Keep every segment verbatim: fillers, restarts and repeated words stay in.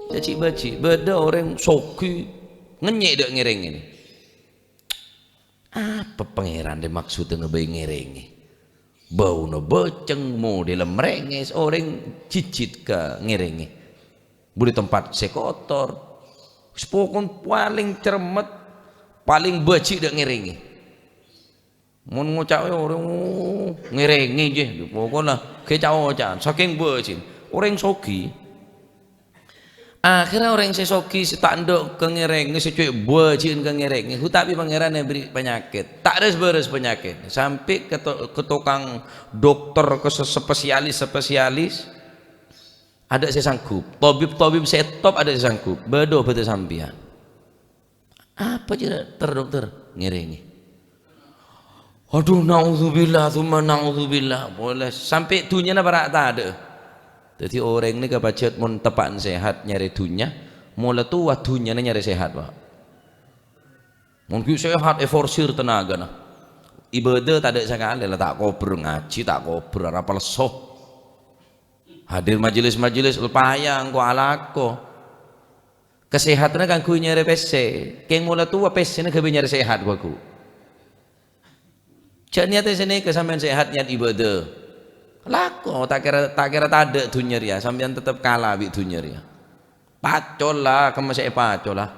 Jhâ' ghi' bâji', bâdâ orèng soghi ngènyè' dâ' ngèrèngè. Apa Pangèran rè maksodda ngabây ngèrèngè? Bâuna bâceng, modèlla marèngès, orèng jhijhit ka ngèrèngè. Bâdâ tempat sè kotor. Sapokon palèng cermet, palèng bâji' dâ' ngèrèngè. Mon ngoca' orèng, "Oh, ngèrèngè jiyâ," pokokna ghâ ca-oca'an, sakèng bâji'na. Orèng soghi. Akhèrra orèng sè soghi sè ta' endâ' ka ngèrèngè, sè cowè bâji'na ka ngèrèngè, hu, tapè Pangèran èbherri' panyakèt. Ta' res-bâres panyakèt. Sampè' ka to-, ka tokang dokter, ka se-, spesialis-spesialis. Adâ' sè sanggup. Tabib-tabib sè top adâ' sè sanggup. Bâdâ obhâddhâ sampèyan. Apa jârèya, ter, dokter? Ngèrèngè. Aduh, naudzubillah, tsumma naudzubillah. Polè sampè' dhunnyana para' tadâ'â. Dhâddhi orèng nèka pajhât mon teppa'na sehat nyarè dhunnya, mola towa dhunnyana nyarè sehat, Pak. Mon ghi' sehat, èforsir tenagana. Ibadah tadâ' sakalè, la ta' kobâr ngajhi, ta' kobâr arapa lesso. Hadir majelis-majelis, la paya engko' alako. Kasehatanna kaangghuy nyarè pèssè. Kèng mola towa pèssèna ghâbây nyarè sehat, ghu. Jhâ' niyatè sanèka sampèyan sehat niyat ibadah. Lako, ta' kèra, ta' kèra tadâ' dhunnya rèya, sampèyan tettep kala bi' dhunnya rèya. Pacol la, kemma sè èpacol la.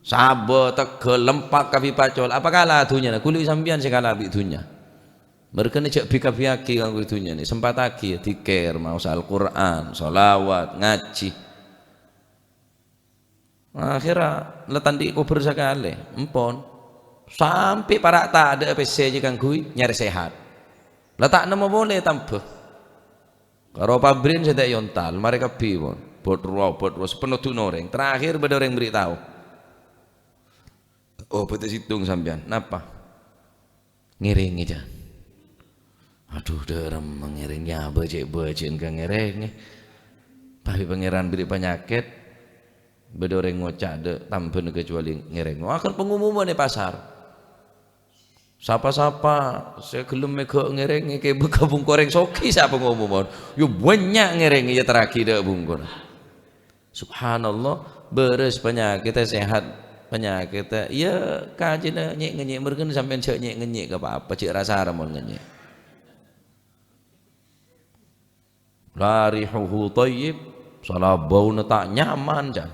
Sabâ, tegghâl, lempak, kabbhi pacol. Apa kala dhunnyana? Ghuli sampèyan sè kala bi' dhunnya. Merghâna jhâ' bi-kabbhiyaghi kaangghuy dhunnya nè, sempataghi, ya, dzikir, maos Al-Qur'an, shalawat, ngajhi. Akhèrra la ta' andi' kobâr sakalè, empon. Sampè' para' tadâ'â pèssè jiyâ kaangghuy nyarè sehat. La ta' nemmo polè tamba. Karo pabrè'na sè ta' èontal, marè kabbhi, pon. Bât rowa, bât rowa, sapenno dhunnya orèng. Terakhir bâdâ orèng berri' tao. "Oh, bâdâ sèttong sampèyan. Napa?" "Ngèrèngè, Cak." "Aduh, dhârem ngèrèngè, abâ' cè' bâji'na ka ngèrèngè. Tapè Pangèran berri' panyakèt. Bâdâ orèng ngoca' dâ' tambâna kecuali ngèrèngè." Akhèr pengumuman è pasar. "Sapa-sapa sè ghellem mèghâ' ngèrèngè, kèbâ ka bungko orèng soghi," sa pengumuman. Yo bânnya' ngèrèngè èyaterraghi dâ' bungkona. Subhanallah, bârâs panyakèddhâ, sehat panyakèddhâ. Iyâ, kajina nyè'-ngènyè', merghâna sampèyan jhâ' nyè'-ngènyè' ka pa-apa, jhâ' ra-sara mon ngènyè'. "La rihuhu thayyib," sala bâuna ta' nyaman, can.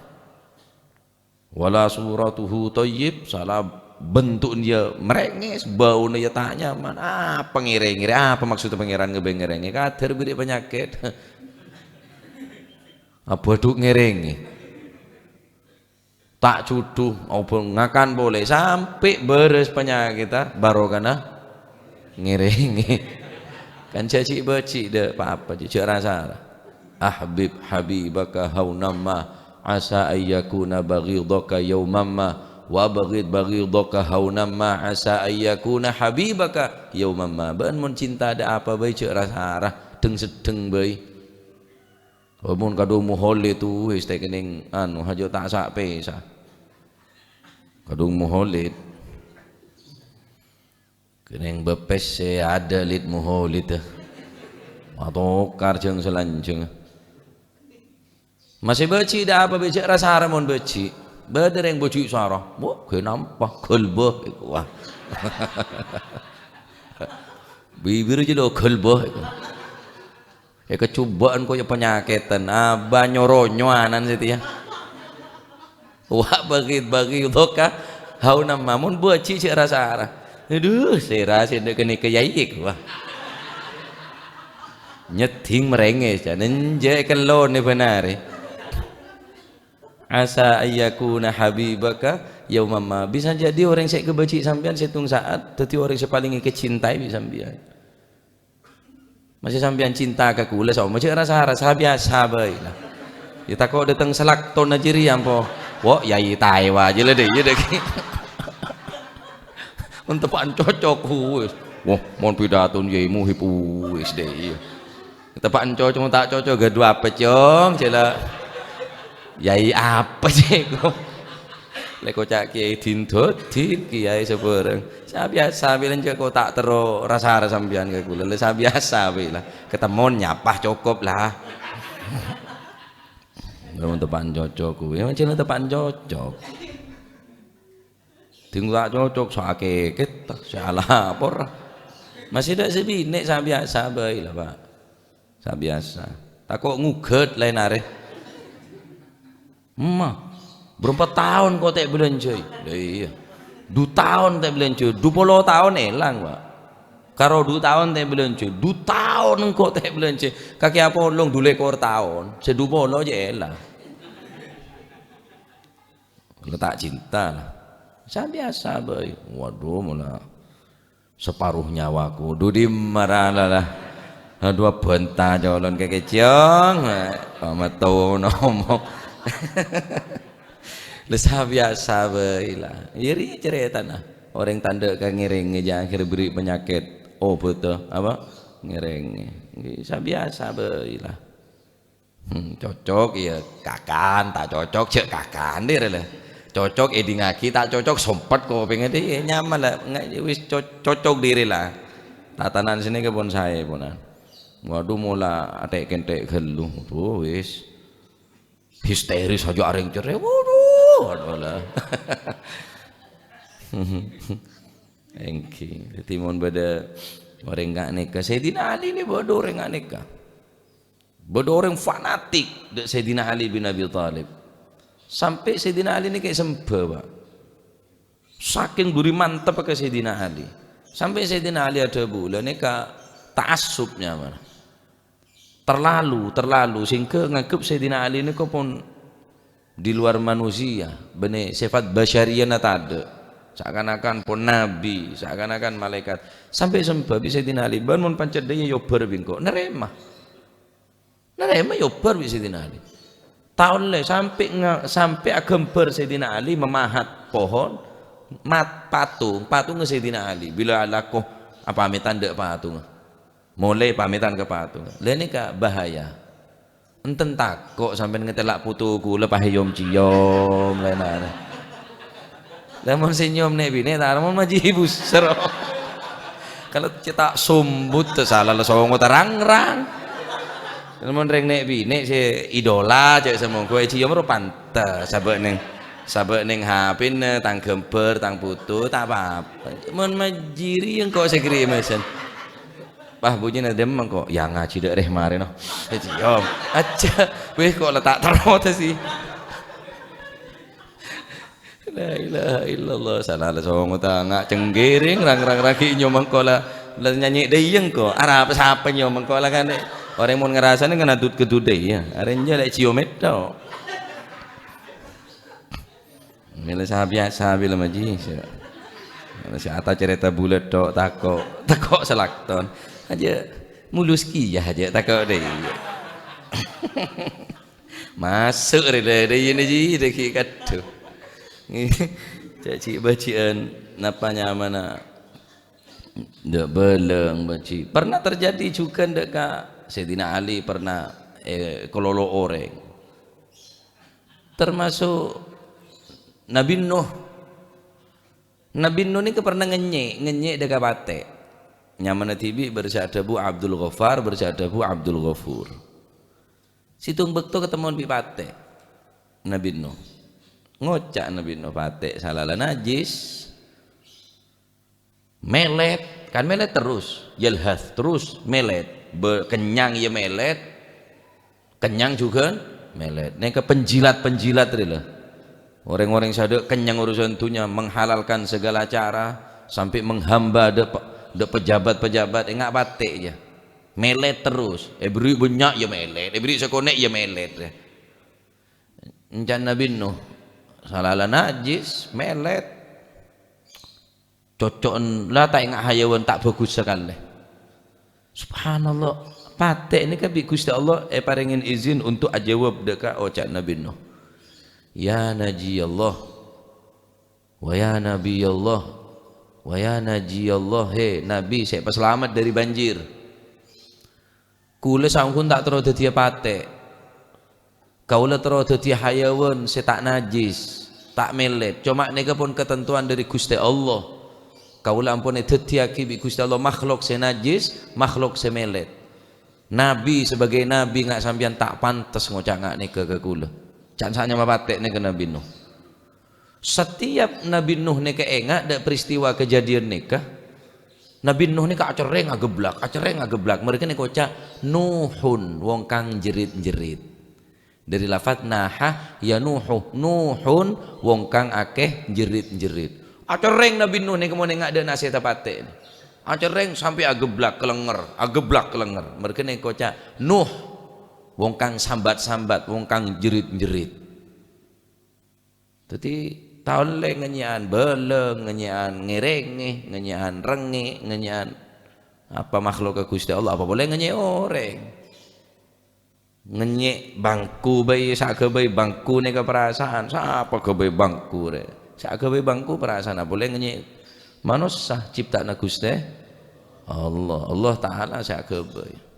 "Wa la suratuhu thayyib," sala bentu'na ya marèngès, bâuna ya ta' nyaman. Apa ngèrèngè, apa maksodda Pangèran ngabây ngèrèngè? Kadhâr berri' panyakèt. Abâdhu' ngèrèngè. Ta' jhudhu, obâng ngakan polè, sampè' bârâs panyakèddhâ, barokana ngèrèngè. Kan jhâ' ghi' bâji' dâ' pa-apa, jhâ' ra-sara. "Ahbib habibaka haunamma, asa ayyakuna baghidhaka yaumamma, wa abghid baghidhaka haunamma, asa ayyakuna habibaka yaumamma." Bâ'na mon cinta dâ' apa bhâi, jhâ' ra-sara, dheng-seddheng bhâi. Wah, mon kadhung moholid tu, wis tè kennèng, anu, hajâ ta' sa-pèsa. Kadhung moholid. Kennèng bâpès sè adâ' lid moholid, eh. Matokar jhâng-salanjhâng. Masè bâji' dâ' apa bhâi, jhâ' ra-sara mon bâji'. Bâdâ rèng bâji' sara. Wah, ghâ nampa, ghâlbâ, èko, wah. Bibir jâ' lo ghâlbâ, èko. Èkacobâ'ân kok ya panyakèddhân, abâ nyo-ronyo ana'na satèya. Wa baghid-baghidhaka haunamma, mon bâji' jhâ' ra-sara. Adhu, sèra sè endâ' ghânèka, yâ, iyâ, wah. Nyèddhing marèngès, jhâ' nènjhâ' èkellon è bânarè. Asa ayyakuna habibaka yaumamma. Bisa jadi orèng sè èkabâji' sampèyan sèttong sa'at, dhâddhi orèng sè palèng èkacintai bi' sampèyan. Masè sampèyan cinta ka kaulâ, saoma jhâ' ra-sara, sa-biyasa bhâi, la. Yâ, tako' dâteng salaktonna jârèya, ampo. Wo', yâ, yâ, taèwa jâ la, dâ', iyâ, dâ'. Mon teppa'an cocok, wis. Wah, mon pidatona Yai Muhib, wis, dâ', iyâ. Teppa'an cocok, mon ta' cocok, ghâdhu apa, Cong? Jâ' la. Yai apa sè, kok? Lè koca' kèyaè din-dodin, kèyaè sabârâng. Sa-biyasa bhâi, la, jhâ' kok ta' terro ra-sara sampèyan ka kaulâ. La, sa-biyasa bhâi, la. Katemmon nyapa cokop, la. Mon teppa'an cocok kuwi, mon jeneng teppa'an cocok. Ding ta' cocok, sakèkè, sè alapor. Masih ta' sè binè', sa-biyasa bhâi la, Pak. Sa-biyasa. Tako' ngughât laèn arè. Emma, bârâmpa taon engko' ta' èbâlânjhâi? Lha iyâ. Du taon ta' èbâlânjhâi, du polo taon èlang, Pak. Karo du taon ta' èbâlânjhâi, du taon engko' ta' èbâlânjhâi. Kakè apolong du lèkor taon, sè du polo jâ' èlang. Letak cinta lah. Sa-biyasa bhâi. Waduh, mola separuh nyawaku. Du dimma rana lah. Aduh, abhânta colon kakè ciong. Pamato nomo. Lha sa-biyasa bhâi lah. Iyâ rè carètana. Orèng tandhâ ka ngèrèngè jâ' akhèr bherri' panyakèt. Oh, betul. Apa? Ngèrèngè. Ngghi, sa-biyasa bhâi lah. Hmm, cocok, iyâ, kakan, ta' cocok, jâ' kakan, dhiri la. Cocok, èdingngaghi, ta' cocok, sompet kopèngnga, dhiri, iyâ, nyaman la, nga-, wis co-, cocok dhiri la. Tatanan sènèka pon saè, ponan. Waduh, mola athè'-kenthè' ghâllu, waduh, wis. Histeris aja arèng cerrè, waduh, waduh la. Èngghi, dhâddhi mon bâdâ orèng nga' nèka, Sayyidina Ali nè bâdâ orèng nga' nèka. Bâdâ orèng fanatik dâ' Sayyidina Ali bin Abi Thalib. Sampè' Sayyidina Ali nèka èsembhâ, Pak. Sakèng buri mantep ka Sayyidina Ali. Sampè' Sayyidina Ali adhâbu, "La nèka ta'assub nyamana. Terlalu, terlalu, sehingga nganggep Sayyidina Ali nèka pon di luar manusia, bânnè sifat basyariyana tadâ'. Seakan-akan pon nabi, seakan-akan malaikat." Sampè' sembhâ bi' Sayyidina Ali, "Bân mon pancet dhâ' iyâ èobbhâr bi' engko'." Narèma. Narèma èobbhâr bi' Sayyidina Ali. Taon lè sampè' nga-, sampè' aghâmbhâr Sayyidina Ali memahat pohon, mat-, patung, patungnga Sayyidina Ali. Bilâ alako apamètan dâ' patungnga. Molè pamètan ka patungnga. Lha nèka bahaya. Enten tako' sampèyan ngatèla' poto kaulâ pas èyom-ciyom, laèn-laèn. Lah, mon sè nyom nè' binè' ta', mon maji busser. Kalau cè' ta' sombut, ta' sala la songo ta' rang-rang. Mon rèng nè' binè' sè idola, cè' sè monggu èciyom ro pantes. Sabâ' neng, sabâ' neng H P-na, tang ghâmbhâr, tang poto, ta' pa-apa. Mon maji rèya engko' sè gri' mesen. Wah, bujina dâmma engko'. Ya ngaji dâ' rè marè, no. Èciyom. Aja. Weh, kok la ta' terro ta' sih. La ilaha illallah. Sala la songo tanga' cenggiring, rang-rang ragi nyom engko' la, la nyanyi dâ' iyâ engko'. Arapa sapa nyom engko' la kan? Orèng mon ngrasana ngana dud-kedud dâ' iyâ. Arèya lè' ciom ètto'. Mèlè sa-biyasa bilâ maji. Mèlè sè ata carèta bulâ tho' tako', tako' salakton. Aja mulus kèya aja tako' dâ' iyâ. Maso' rè dâ' iyâ nè ji, dâggi' kadhu. Cè' ji'-bâji'ân napa nyamana? Dâ' bâlâng bâji'. Pernah terjadi juga dâ' ka Sayyidina Ali pernah, eh, kalolo orèng. Termasuk Nabi Nuh. Nabi Nuh nèka pernah ngènyè', ngènyè' dâ' ka patè'. Nyamana dhibi' bârâs adhâbu Abdul Ghaffar, bârâs adhâbu Abdul Ghafur. Sèttong bâkto katemmowan bi' patè'. Nabi Nuh. Ngoca' Nabi Nuh, "Patè' sala la najis." Mèlèt, kan mèlèt terus, yalhath terus mèlèt. Bâ-, kennyang iyâ mèlèt, kennyang jhughân mèlèt. Nèka penjilat-penjilat rè la. Orèng-orèng sè adâ' kennyang urusan dhunnya, menghalalkan segala cara, sampè' menghamba dâ' pe-, dâ' pejabat-pejabat, enga' patè' iyâ. Mèlèt terus, èbherri' bânnya' iyâ mèlèt, èbherri' sakonè' iyâ mèlèt. Èncana Nabi Nuh, sala la najis, mèlèt. Coco'en la ta' enga' hayawan ta' bhâghus sakalè. Subhanallah, patè' nèka bi' Ghustè Allah èparèngè izin untuk ajâwâb dâ' ka oca' Nabi Nuh. "Ya Naji Allah, wa ya Nabi Allah, wa ya Naji Allah, he Nabi sè èpasalamet dâri banjir. Kaulâ saongghuna ta' terro dhâddhiyâ patè'." Kaulâ terro dhâddhiyâ hayawan sè ta' najis, ta' mèlèt. Coma nèka pon katantowan dâri Ghustè Allah. Kaulâ ampon èdhâddhiyâghi bi' Ghustè Allah makhlok sè najis, makhlok sè mèlèt. Nabi sebagai nabi nga' sampèyan ta' pantes ngoca' nga' nèka ka kaulâ. Can sanyama patè' nèka Nabi Nuh. Setiap Nabi Nuh nèka ènga' dâ' peristiwa kejadian nèka, Nabi Nuh nèka acerrèng ageblak, acerrèng ageblak. Mèrèkè nèka oca', "Nuhun, wong kang jerit-jerit." Dâri lafat naha, ya nuhu, nuhun, wong kang akèh jerit-jerit. Acerrèng Nabi Nuh nèka mon ènga' dâ' nasètta patè'. Acerrèng sampè' ageblak kalenger, ageblak kalenger. Mèrèkè nèka oca', "Nuh, wong kang sambat-sambat, wong kang jerit-jerit." Dhâddhi, ta' ollè ngènyè'an bâlâng, ngènyè'an ngèrèngè, ngènyè'an rèngngè', ngènyè'an apa makhlukka Ghustè Allah, apa polè ngènyè' orèng. Ngènyè' bangku bhâi, saghâbây bangku nèka perasaan, sapa ghâbây bangku rè? Saghâbây bangku perasaan, apa polè ngènyè' manossa cipta'anna Ghustè Allah, Allah Ta'ala saghâbây.